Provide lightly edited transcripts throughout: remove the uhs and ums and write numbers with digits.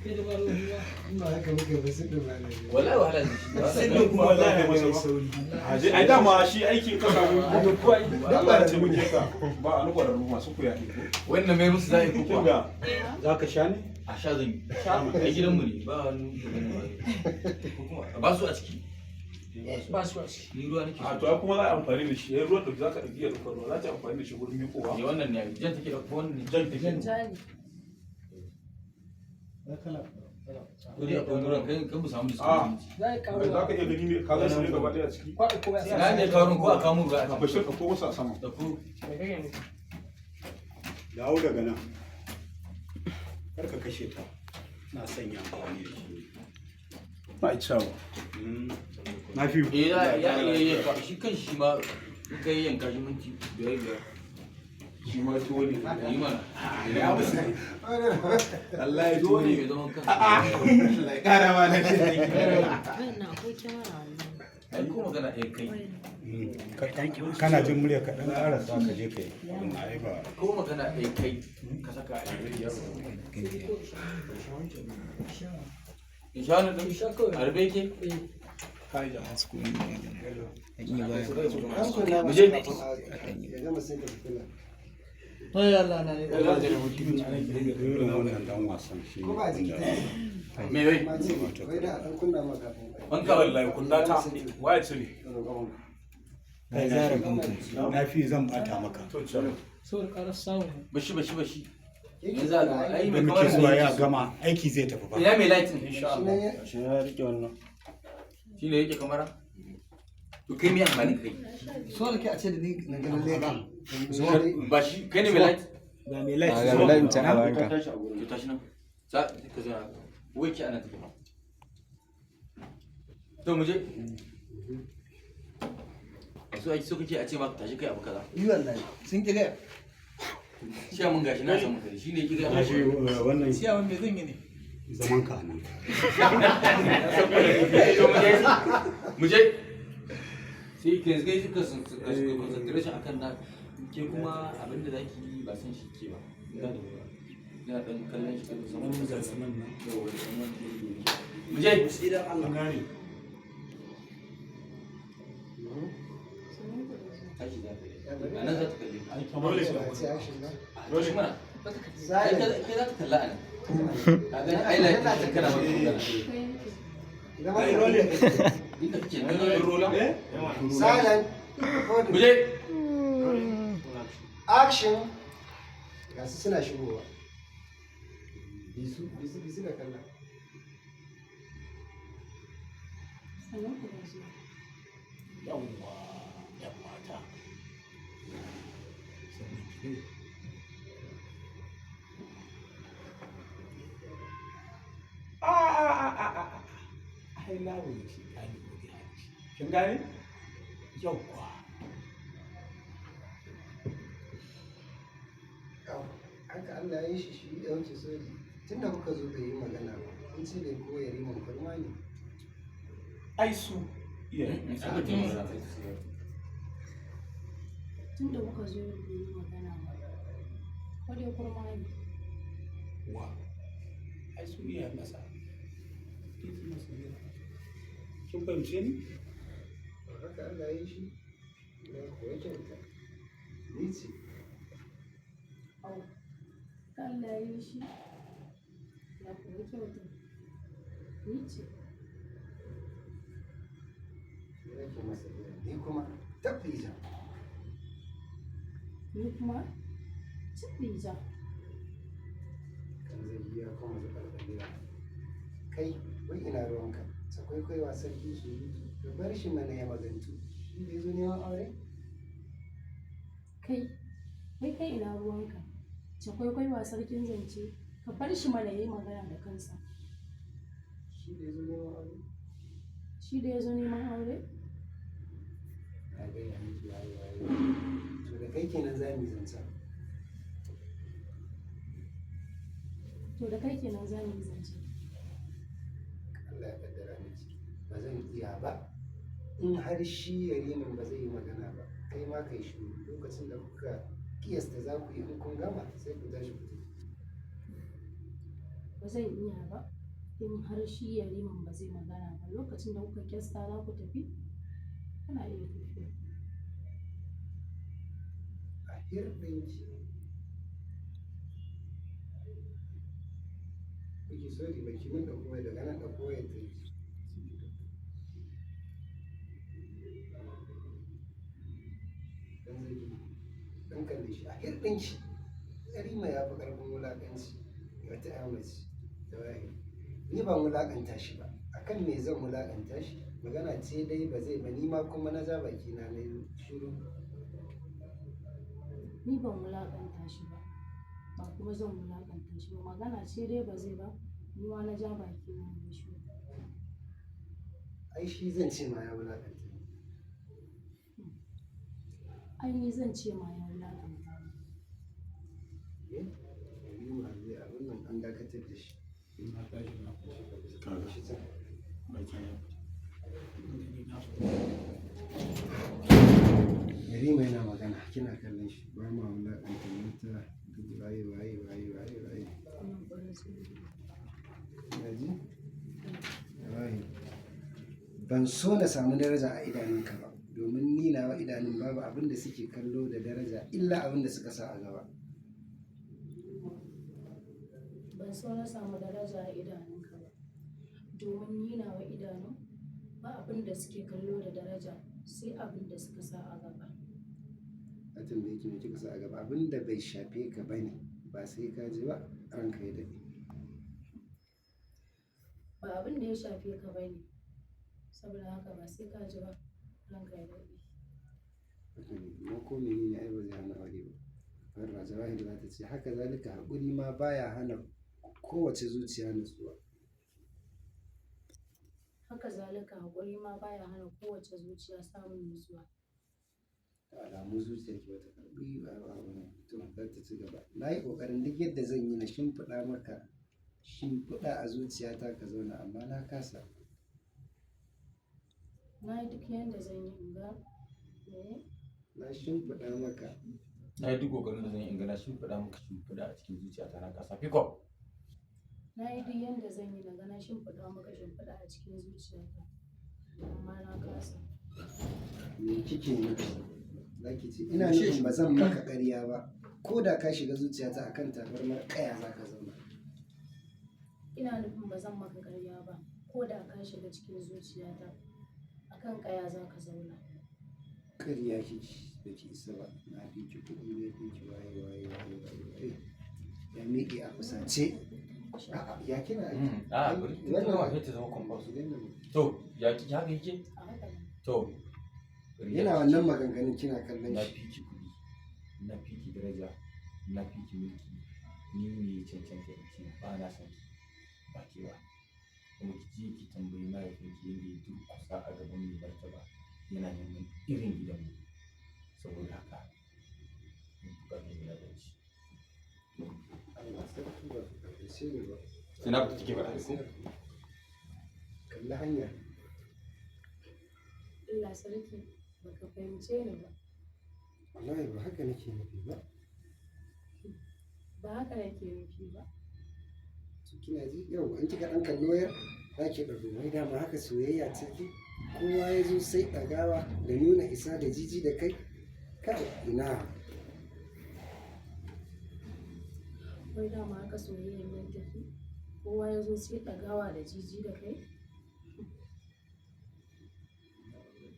Kai da baro ruwa. In ba haka muka ba su ɗin ba ne. Wallahi wahala ne shi. Sai kuma wallahi mai sauri. Ai dama shi aikin ka samu Allah ya taimake ka ba a ni kwararru masu koya ne ko. Wannan mai musu za'i ko Kin kuwa? ga Za ka sha ne? A sha zan yi. A gidanmu ne ba wani ko kuma ba su a ciki. Ba su a ciki. Ni ruwa nake a so. to ai kuma za a amfani da shi, ruwan da za ka iya ɗaukar ruwa za ta amfani da shi gurin miƙowa. Ne wannan ne jan take da wannan ne. Jan take. Jali. Ko dai akwai ruwan kai kan mu samu Ah. discount. Za a kawo Za ruwa. ka iya gani ne ka gan su ne gaba ɗaya a ciki. Kwaɗo ko ya sa. Na ne kawo ko a kawo mun ruwa a A ciki. bashir ka ko wasu a sama. Da ku Me kake nufi? Dawo daga nan. Kar ka kashe ta. Na sanya amfani da shi. Ba a ciyawa. Na fi. Eh ya ya ya shi kan shi ma in kai yanka shi minti biyar biyar. Shi ma tuwo ne. Yi mana. Ya musu. Wallahi Tuwo tuwo ne ne. mai zaman kansa. Allah ya kara ma lafiya. Wannan akwai kyamara wannan. Ai ko magana ɗaya kai. Kana jin murya ka dan karasa ka je kai. Abin ai ba. Ko magana ɗaya kai ka saka a yi. In sha wani ɗin? Sha kawai. A rufe yake? Eh. An kunna Mu masa je. kafin ya gama sai da fitila. Ai Allah na ne. Irin wannan dan wasan shi ne. Ko ba a jiki take. Me wai? Ma ce wai da a ɗan kunna ma kafin. Wanka Wallahi kunna ta waye cire. Na fi zan bata maka. To ciyawa. Saboda ƙarar samu. Bashi bashi bashi. Yanzu za a gama. Ai Da mai muke kamar zuwa ya gama aiki zai tafi ba. Ina mai lighting? Insha Shi Allah. nan ya Shi ya rike wannan. Shi ne yake kamara? To kai me amfanin kai? So da ke a ce da ni na ganin leka. Ba shi kai ne mai light? Ga mai light. A ga mai light can a bayan ka. To tashi nan. Za ka zauna. Wai ki ana take ba. To mu je. So ai so kake a ce maka tashi kai abu kaza. Yi wallahi sun ƙi gaya. Shi mun gashi na san mutane shi ne kika Na shi wannan Ciyawan me zan yi ne? zaman ka nan. To mu je. Mu je. Sai ka kai ka concentration akan na ke kuma abinda zaki yi ba san shi ke ba. Ina dan kallon shi kan saman Zaman nan. Mu je. Gane. Tashi za ta yi. A nan za ta kalle. Dole. A ce action ba. Dole mana. Kai Silent. kai za ta kalla a nan. Ka gani ai light din kana mata magana. Idan ma ka Inda kake nan rola. Silent. Recording. Mu je. Action. Ga su suna shigowa. Bisu, bisu, bisu da kalla. Sannan ku da zuwa. Yawwa, yan mata. Sannan ki dai. A a a a a. Ai lawo shi gane wani hanci. Kin gane? Yawwa. Au, haka Allah ya yi shi shi ya wuce soji. Tunda kuka zo bai yi magana ba. Kun ce dai ko yariman kurma ne. Ai su iyaye. Tun da muka zo bai yi magana ba. Ko dai kurma ne. Wa. Ai su iyayen masa. Kin fahimce ni? Haka Allah ya yi shi. Ya kuwa kyauta. Ni ce. Au. Haka Allah ya yi shi. Ya kuwa kyauta. Ni ce. Ni nake masa gida. Ni kuma tabbija. Ni kuma ciɗija. Kan zai yi ya kuma zaɓarɓarewa. Kai, wai ina ruwanka. Sakwaikwaiwa sarki surutu. Ka bar shi mana ya magantu. Shi da ya zo neman aure? Kai, wai kai ina ruwanka? Cakwaikwaiwa sarkin zance, ka bar shi mana ya yi magana da kansa. Shi da ya zo neman aure? Shi da ya zo neman aure? Na gaya miki waye waye. To da kai kenan za mu yi zancen. To da kai kenan za mu yi zance. Allah ya kaddara miki. Ba zan iya ba. In har shi yariman ba zai yi magana ba, kai ma kai shiru lokacin da kuka kiyasta za ku yi in kun gama sai ku tashi ku tafi. Ba zan iya ba in har shi Yariman ba zai magana ba. Lokacin da kuka kyasta za ku tafi, kana iya tafiya. A hirɗinki. Kuke sorry ba ki mun ɗauko waya daga nan ɗauko wayar ta yi. Dan zagi dan kalle shi a hirɗinki. Yarima ya fi ƙarfin wulaƙanci ga wata ƴa mace da waye. Ni ban wulaƙanta shi ba. Akan me zan wulaƙanta shi? Magana ce dai ba zai ba ni ma kuma na ja bakina na yi shiru. Ni ban wulaƙanta shi ba, ba kuma zan wulaƙanta shi ba. Magana ce dai ba zai ba, ni ma na ja bakina na yi shiru. Ai shi zan ce ma ya wulaƙanta ni. Ai ni zan ce ma ya wulaƙanta ni. Eh? Yarima zai abin nan an dakatar da shi. Na tashi na fita. Kaga Shi can. baki ya fita. Ni na fita. Yarima yana magana kina kallon shi ba ma wulaƙanta mata duk waye waye waye waye waye. Wannan ƙwarin sun yi. Kina ji? Wallahi. Ban so na samu daraja a idanunka ba domin ni nawa idanun babu abin da suke kallo da daraja illa abin da suka sa a gaba. Ban so na samu daraja a idanunka ba, domin ni nawa idanu ba abin da suke kallo da daraja sai abin da suka sa a gaba. A tambaye ki me kika sa a gaba abin da bai shafe ka bane ba sai ka ji ba ranka ya daɗe. Ba abin da ya shafe ka ba ne, saboda haka ba sai ka ji ba ranka ya daɗe. Haka ne amma ko menene ai ba zai hana aure ba. Farra Jawahir za ta ce haka zalika haƙuri ma baya hana kowace zuciya nutsuwa. Haka zalika haƙuri ma baya hana kowace zuciya samun nutsuwa. Da alamu zuciyarki bata karɓi ba ba ba to za ta ci gaba. Na yi ƙoƙarin duk yadda zan yi na shimfiɗa maka shimfiɗa a zuciyata ka zauna amma na kasa. Na yi duk yadda zan yi in ga mene? Na shimfiɗa maka Na yi duk ƙoƙarin da zan yi in ga na shimfiɗa maka shimfiɗa a cikin zuciyata na kasa. Pick up. Na yi duk yadda zan yi na ga na shimfiɗa maka shimfiɗa a cikin zuciyata amma na kasa. me kike nufi? Za ki ce ina nufin ba zan maka ƙarya ba ko da ka shiga zuciyata akan tabarmar ƙaya za ka zauna. Ina nufin ba zan maka ƙarya ba ko da ka shiga cikin zuciyata akan ƙaya za ka zauna. Ƙarya kike ba ki isa ba na fi ki kuɗi na fi ki waye waye waye waye waye. Ya miƙe a fusace. A'a ya kina aiki. A bari ta zama sai ta zama compost. To ya ki haka yake? A haka ne. To. Yana wannan maganganun kina kallon Na shi. fi ki kuɗi, na fi ki daraja, na fi ki mulki, ni ne cancanta in ce ba na son ki, ba ke ba. Kuma ki je ki tambayi mahaifinki yadda ya durƙusa a gaban mai martaba yana neman irin gidanmu. Saboda haka, mun fi ƙarfin wulaƙanci. Allah sarki ba ku fahimce ni ba. Sai na fita kike faɗa ko? Kalli hanya. Allah sarki baka fahimce ni ba. Wallahi ba haka nake nufi ba. Ba haka nake nufi ba. To kina ji yau an kika ɗan kalli wayar za ki ɗago wai dama haka soyayya take. Kowa ya zo sai ɗagawa da nuna isa da jiji da kai. Kai ina Wai dama haka soyayyar nan take. Kowa ya zo sai ɗagawa da jiji da kai.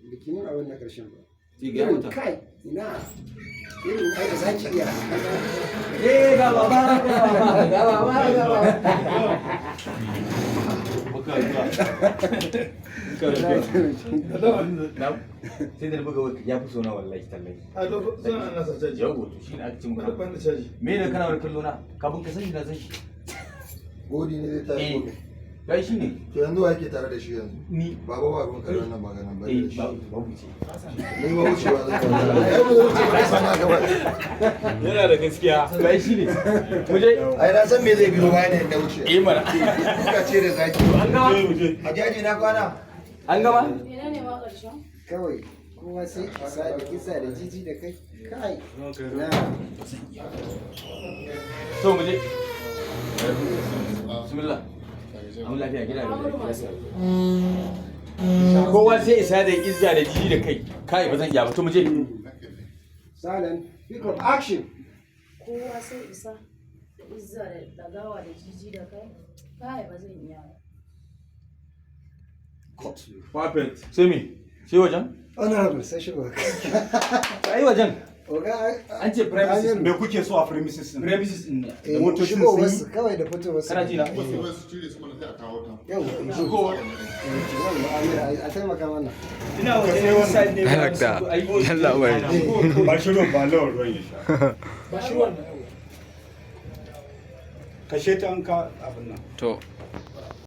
biki mun abin na ƙarshen ba. Sai gaya Irin mata. kai ina irin ai ba za ki iya. Eh ga baba ga baba ga baba ga baba. Baka zuwa. Na sai da na buga waya ya fi so na wallahi tallahi. A to suna nan nasa caji. Yawwa to shine aka ce Wani muka. ban da caji. Me ne kana wani kallo na? Kafin ka san shi na san shi. Godi ne zai tashi Eh. gobe. Kai shi ne. To yanzu wa yake tare da shi yanzu? Ni. Baba ba ruwan kallon nan maganan ba Eh da shi. babu babu ce. Ni ba wucewa zan yi. Ai ba wuce ba san haka ba. Yana da gaskiya. Kai shi ne. Mu je. Ai na san me zai biyo bayan ne na wuce. Eh mana. Kuka ce da zaki. An gama? A jaji na kwana. An gama? Menene ma ƙarshen? Kawai kowa sai isa da kisa da jiji da kai. Kai ina To mu je. Bismillah. Amma lafiya gida da Amuru masu kowa sai isa da izza da jiji da kai. Kai, ba zan iya ba, to mu je. Silent. Pick up action. Kowa sai isa da izza da dagawa da jiji da kai. Kai, ba zan iya ba. Perfect. Sai me? Sai wajen? Honorable, sai shigo. Ai wajen. Oga, An ce premises. Me kuke so a premises din? Premises din ne. eh, Motocin shigo sun yi- wasu kawai da fito wasu. Kana ji na? Yau, shigo. Yau, Amira, a taimaka mana. Ina wajen side ne ba Director. su ai. Yalla bai. Ba shi ruwan, ba lawan ruwan ya sha. Ba shi wannan. Kashe ta an ka abin nan. To.